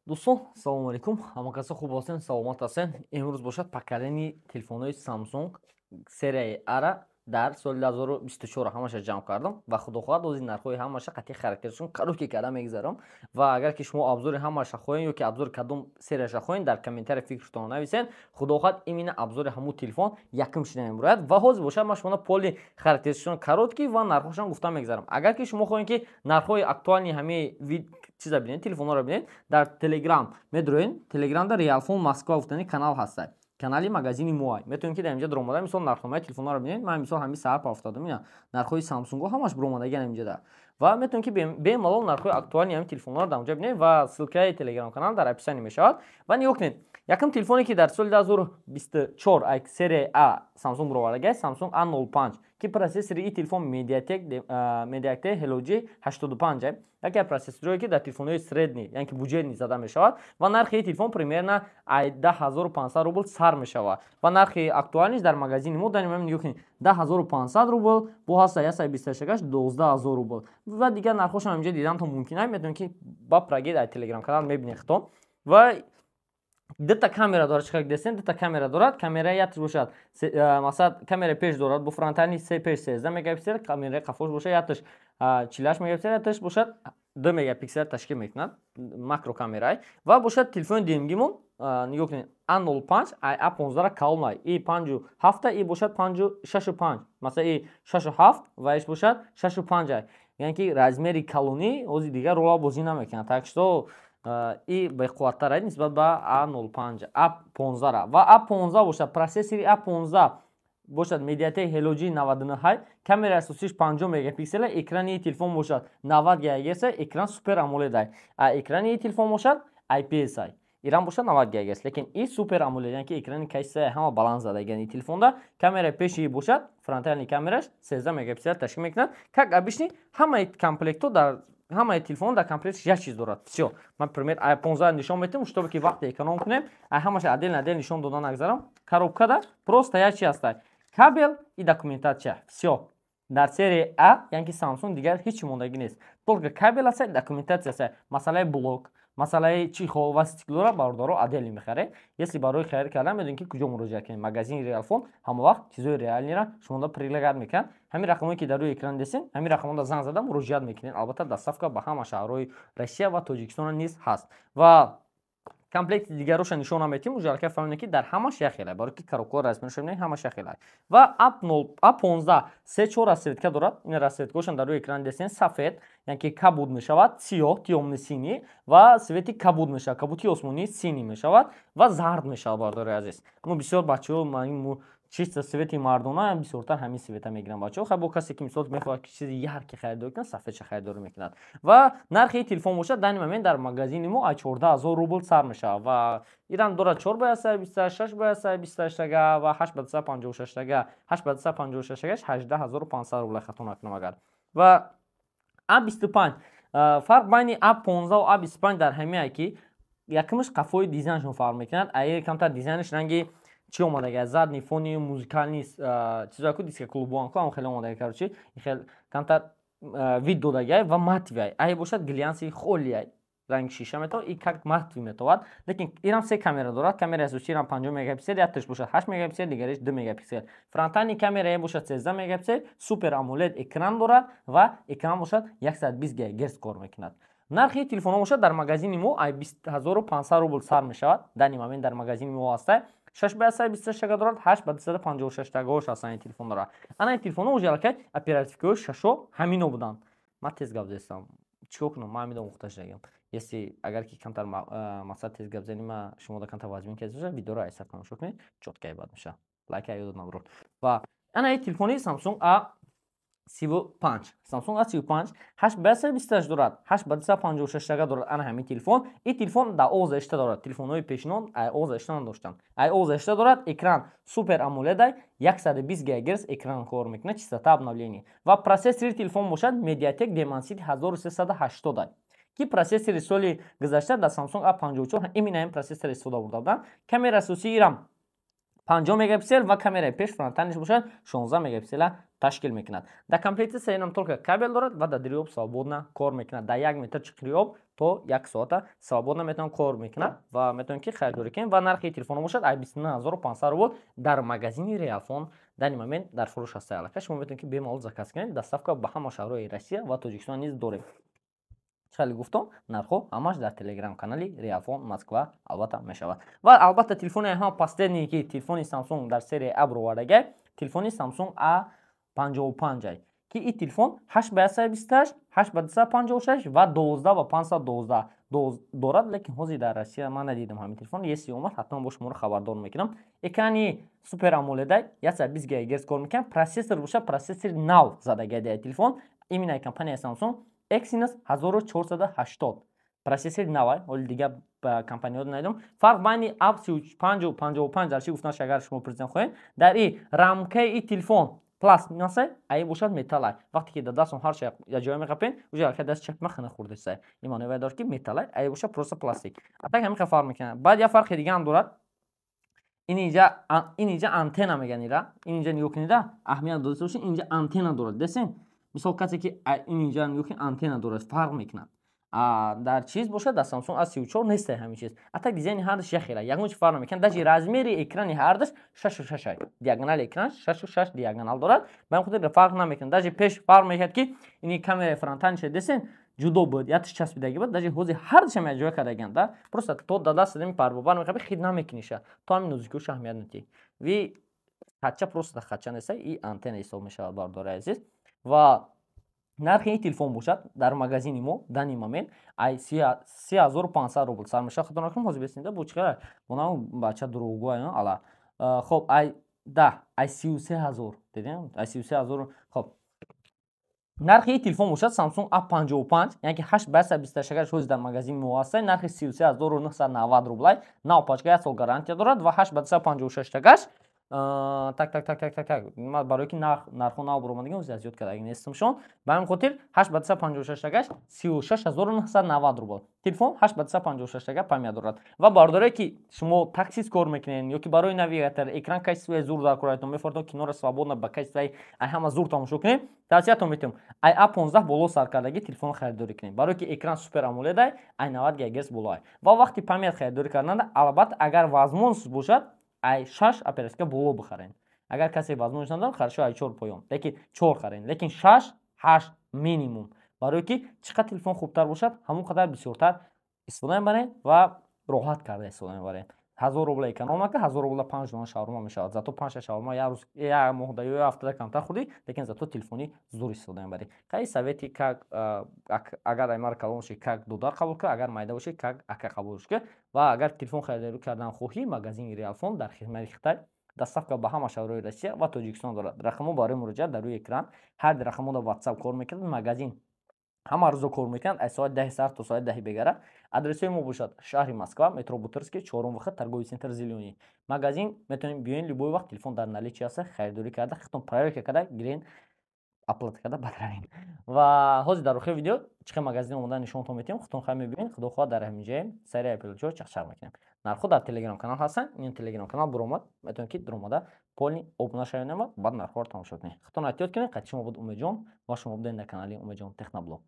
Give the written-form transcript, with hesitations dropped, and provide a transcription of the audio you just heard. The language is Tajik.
Дӯстон, салому алейкум. Ҳама касо хуб ҳастен, саломат ҳастен. Имрӯз бошад, поколение телефонҳои Samsung серияи Ара дар соли 2024 ҳамаша ҷамъ кардам ва, худо хоҳад, ози нархҳои ҳамаша қатъи характершон короткий карда мегузарам. Ва агар ки шумо обзори ҳамаша хоҳем ё ки обзори кадом серияша хоҳем, дар комментария фикртон нависен. Худо хоҳад, именно обзори ҳамун телефон якум шида мебурояд. Ва ҳозир бошад, ман шуморо полный характершон короткий ва нархҳошон гуфта мегузарам. Агар ки шумо хоҳем, ки нархҳои актуальный ҳамаи чиза бинед, телефонҳоро бинед, дар Телеграм медроен. Телеграмда «Реалфон Москва» гуфтани канал ҳастад, канали магазини моай. Метавонед, ки дар инҷа дуромада, мисол, нархномаи телефонҳоро бинед. Ман, мисол, ҳамин саҳар пафтадам, ина нархҳои Самсунго ҳамаш буромадагиан инҷода ва метавонед, ки бемалол нархҳои актуальный ҳамин телефонҳоро дар онҷа бинед. Ва ссылкаи Телеграм канал дар описание мешавад. Ва нигоҳ кунед, якум телефоне, ки дар соли 2024 ай серияи А Samsung буровардагиаст, Samsung A05, ки процессори и телефон MediaTek Helio G85, яке аз процессорҳое, ки дар телефонҳои средний, яъне ки бюджетный, зада мешавад. Ва нархи и телефон примерно ай 10 500 рубл сар мешавад. Ва нархи актуальныйш дар магазини мо дар нигоҳ кунед, 10 500 рубл, бо ҳаста 128-аш 12 000 рубл. Ва дигар нархҳошам инҷа дидамтон мумкин ай. Метавонед, ки ба прогед ай Телеграм канал мебинед худтон. Ва дута камера дорад. Чӣ десен, дута камера дорад. Камераи якташ бошад, масалан, камераи пеш дорад бо фронтальный се пеш 13 мегапиксел, камераи қафош бошад, якташ 48 мегапиксел, якташ бошад 2 мегапиксел ташкил мекунад, макрокамерай. Ва бошад, телефони дуюмгимон, нигоҳ кунед, A05, ай A15 калонай, и 5,7, и бошад 6,5, масалан, и 6,7 ва иш бошад 6,5 ай. Яъне ки размери калонӣ ози дигар рола бозӣ намекунад, так что и беқувваттар нисбат ба A05, A15. Ва A15 бошад, процессори A15 бошад MediaTek Helio G99, камераи асосиш 50 мегапиксела, экрани телефон бошад 90 ГГц, экран Super AMOLED. Экрани телефон бошад IPS, ирам бошад 90 ГГц, лекин и Super AMOLED, яъне ки экрани качествои ҳама баланд задагани телефонда. Камераи пеши бошад, фронтальный камераш 13 мегапиксел ташкил мекунад. Как обычно, ҳамаи комплектҳо, дар ҳамаи телефон дар комплектш як чиз дорад. Всё, ман пример A15 нишон метиҳам, чтобы ки вақте эконом кунем, ай ҳамаша отдельно отдельно нишон дода нагзарам. Коробкада просто як чи ҳастай: кабел и документация. Всё. Дар серияи А, яъне ки Samsung, дигар ҳеҷ мондагӣ нест, только кабел аста, документация аста. Масъалаи блок, масъалаи чехол ва стеклора, бародаро, отдельно мехаред. Если барои харид кардан, медонед, ки куҷо муроҷиат кунед: магазини Реалфон. Ҳама вақт чизои реальныйра шумода предлагать мекунад. Ҳамин рақамое, ки дар рӯи экран десен, ҳамин рақамода занг зада муроҷиат мекунед. Албатта, доставка ба ҳама шаҳрҳои Россия ва Тоҷикистона низ ҳаст. Ва комплекти дигароша нишон наметиҳем, уже аллакай фаҳмидем, ки дар ҳамаш як хелай, барои ки коробкаҳо размерашо бинед, ҳамаш як хелай. Ва A15 се чор расцветка дорад. Ин расцветкаҳошам дар рӯи экран десен: сафед, яъне ки кабуд мешавад, сиёҳ, тёмный синий, ва цвети кабуд мешавад, кабути осмонӣ, синий мешавад ва зард мешавад. Бародари азиз, ну, бисёр бачаҳо чисто цвети мардона бисёртар ҳамин цвета мегиранд бачаҳо. Хай, бо касе, ки, мисол, мехоҳад, ки чизи яркий харидорӣ кунад, сафедша харидорӣ мекунад. Ва нархи телефон бошад, дар ин момент дар магазини мо аз 14 000 рубл сар мешавад. Ва ирам дорад 4 ба 128, 6 ба 128 ва 8 ба 256. 8 ба 256 18 500 рубл, хато накунам агар. Ва A25, фарқ байни A15 ва A25 дар ҳамиае, ки якумаш қафои дизайншон фарқ мекунад. Ае камтар дизайнаш ранги чӣ омадага, задний фони музыкальный чизое ку, диско клубоан ку, ам хеле омадага. Короче, хел камтар вид додагай ва матовый. Ай бошад, глянцевый холиай, ранги шиша метавад и как матовый метавад. Лекин ирам се камера дорад. Камераи асосӣ ирам 50 мегапиксел, якташ бошад 8 мегапиксел, дигариш 2 мегапиксел. Фронтальный камерае бошад 13 мегапиксел, Super AMOLED экран дорад ва экран бошад 120 Гц кор мекунад. Нархи телефонҳо бошад, дар магазини мо ай 20 500 рубл сар мешавад. Дар ин момент дар магазини мо ҳастай, 6 ба 126 тага дорад, 8 ба 256 тагаош ҳастанд ин телефон дорад. Ана ин телефонҳо уже аллакай оперативкаҳои шашо ҳамино буданд. Ман тез гап зестам, чикор кунам, ман ҳамида мухтаҷ шагам. Если агар ки камтар, мақсад, тез гап зани ма шумода камтар вазмин кардида бошад, видеоро айсар тамошо кунед, чёткай бад мешавад. Лайка ёдат набурд. Ва ана ин телефони Samsung A35. Samsung A35 8 ба 128 дорад, 8 ба 256 тага дорад. Ана ҳамин телефон, ин телефон дар 18 дорад. Телефонҳои пешинон ай 18 надоштанд, ай 18 дорад. Экран Super AMOLED, 120 ГГц экран кор мекунад, частота обновления. Ва процессори телефон бошад MediaTek Dimensity 1380, ки процессори соли гузашта дар Samsung A54 именно ҳамин процессор истифода бурда буданд. Камераи асосии ирам 50 мегапиксел ва камераи пеш фронтальныйш бошад 16 мегапиксела. Ташкил мекунад. Дар комплектация инам только кабел дорад ва дар дили об свободно кор мекунад. Дар 1 метр чиқири об то як соата свободно метавон кор мекунад ва метавонед, ки харидорӣ кунед. Ва нархи телефонҳо бошад, ай 29 500 рубл дар магазини Реалфон дар ин момент дар фурӯш ҳаста. Аллакай шумо метавонед, ки бемалол заказ кунед. Доставка ба ҳама шаҳрҳои Россия ва Тоҷикистон низ дорем. Хеле гуфтом, нархҳо ҳамаш дар телеграм канали Реалфон Москва албатта мешавад. Ва албатта, телефони ҳама последний, ки телефони Samsung дар серияи А бировардагай, телефони Samsung A 55, ки ин телефон 8 ба 128, 8 ба 256 ва 12 ба 512 дорад. Лекин ҳозир дар Россия ман надидам ҳамин телефон. Если омад, ҳатман бо шуморо хабардор мекунам. Экрани супер AMOLED, 120 ГГц кор мекунад. Процессор бошад, процессори нав задагай дар телефон, именно компанияи Samsung, Exynos 1480, процессори навай. Ҳоли дига ба компаниҳо надидам. Фарқ байни A 35 55 дар чӣ гуфтанаш, агар шумо президент хоҳед, дар и рамкаи и телефон пластмасса, аи бошад металлай. Вақте ки дар дастон ҳар ча я ҷоя меқапен, уже алка даст чап махана хурдесай. Ин маънои вай дорад, ки металлай, аи бошад просто пластик. А так ҳамин хел фарқ мекунад. Баъд як фарқи дига ҳам дорад. Ин инҷа антенна меган ира. Ин инҷа нигоҳ кунида, аҳамият дода бошед, инҷа антенна дорад. Десен, мисол, касе ки ин инҷа нигоҳ кунед, антенна дорад, фарқ мекунад. Дар чиз бошад, дар Samsung A34 нестай ҳамин чиз. А так дизайни ҳардаш як хела, ягон чи фарқ намекунад. Даже размери экрани ҳардаш 6,6, диагонали экран 6,6 диагонал дорад. Ба ҳамин хотир фарқ намекунад. Даже пеш фарқ мекард, ки ини камераи фронтальниша десен, ҷудо буд, якташ часпидаги буд. Даже ҳозир ҳардашам якҷоя кардагианд да. Просто то да даст дами парбобар мехаби, хид намекуниша, то ҳамин нозукиҳоша аҳамият медиҳӣ. Ви хатча просто хатча неста, и антенна ҳисоб мешавад, бародари азиз. Ва нархи ин телефон бошад, дар магазини мо данный момент ай 3500 рубл сар мешавад. Хато накунам, ҳозир бесинда бо чӣ бонам бача дурӯғгӯ ала. Хоб, ай да, ай 33 000 дидем, ай 33 000. Хоб, нархи ин телефон бошад, Samsung A 55, яъне ки 8 ба 128 ҳозир дар магазини мо ҳаста, нархи 33 990 рублай, нав пачка, як сол гарантия дорад. Ва 8 ба 256 тагаш, так, так, так, так, так, так, барое ки нархҳо нав баромадагӣ, зиёд кардаги нестамшон. Ба ҳамин хотир 8 ба 256 тагаш 36 990 рубл. Телефон 8 ба 256 тага память дорад. Ва бародаре, ки шумо таксист кор мекунед ё ки барои навигатор экран качествои зур дар кораятон мефордон, киноро свободно ба качествои ай ҳама зур тамошо кунед, тавсиятон метиҳам, ай А 15 боло сар кардагӣ телефон харидорӣ кунед, барое ки экран супер AMOLED, ай 90 ГГц болоай. Ва вақти память харидорӣ карданда, албатта, агар возможность бошад, ай 6 оперативка боло бихарен. Агар касе возможность надорад, хорошо, ай 4 поён, лекин 4 харен, лекин 6, 8 минимум, барое ки чӣ қадр телефон хубтар бошад, ҳамон қадар бисёртар истифода мебарем ва роҳат карда истифода мебарем. 1000 рубла эконом нака, 1000 рубла панҷ дона шаурма мешавад. Зато панҷта шаурма як рӯз, як моҳда ё як ҳафтада камтар хӯрдӣ, лекин зато телефони зур истифода мебарӣ. Хай, совети как агар аймар калон бошӣ, как додар қабул кун, агар майда бошӣ, как ака қабулш кун. Ва агар телефон харидорӣ кардан хоҳӣ, магазини Реалфон дар хизмати Хитай, доставка ба ҳама шаҳрҳои Россия ва Тоҷикистон дорад. Рақамҳо барои муроҷиат дар рӯи экран. Ҳар рақамҳо дар WhatsApp кор мекунад. Магазин ҳама рӯзо кор мекунад, аз соати 10 сар то соати 10 бегара. Адресҳои мо бошад: шаҳри Москва, метро Бутырский, чорум выход, торговый центр «Зелёный». Магазин метавонед биёен любой вақт, телефон дар наличии аста, харидорӣ карда, худтон проверка карда гирен, оплата карда бадравем. Ва ҳозир дар охири видео чӣ хел магазин омода нишонтон метиҳем, худтон хай мебинед. Худо хоҳад, дар ҳамин ҷоем сари айпилчо чақчақ мекунем. Нархҳо дар телеграм канал ҳастанд. Ин телеграм канал буромад, метавонед, ки дуромада полный обуна шавед, баъд нархҳоро тамошо кунед. Худтон эҳтиёт кунед. Қати шумо буд Умедҷон ва шумо будед дар канали Умедҷон Техноблог.